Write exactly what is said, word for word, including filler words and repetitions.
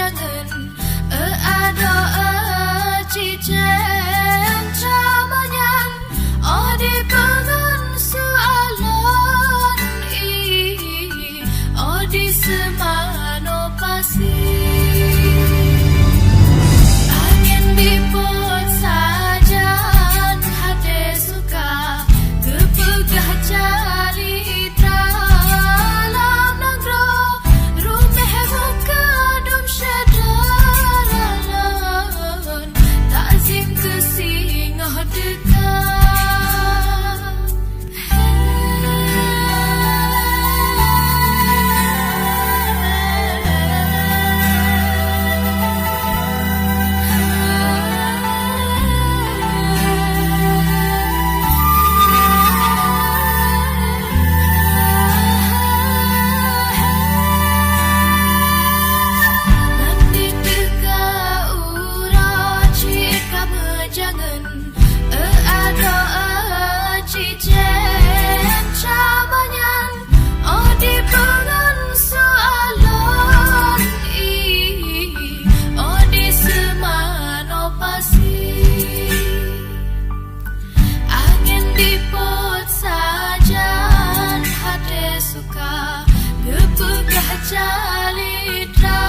Jangan, eh, adoe, eh, cicém, sama nyan, oh, dipeungon su alon, ih, oh, di seumanoe pasi. Angén dipot sajan, hate suka, geupeugah cali dalam nanggroe, ruméh buka dum syedara lôn, takzim keu singoh teuka. Nan di teuka uroe cit ka meujangeun, eh, adoe, eh, cicém, sama nyan, oh, dipeungon su alon, ih, oh, di seumanoe pasi. Angén dipot sajan, hate suka, geupeugah calitra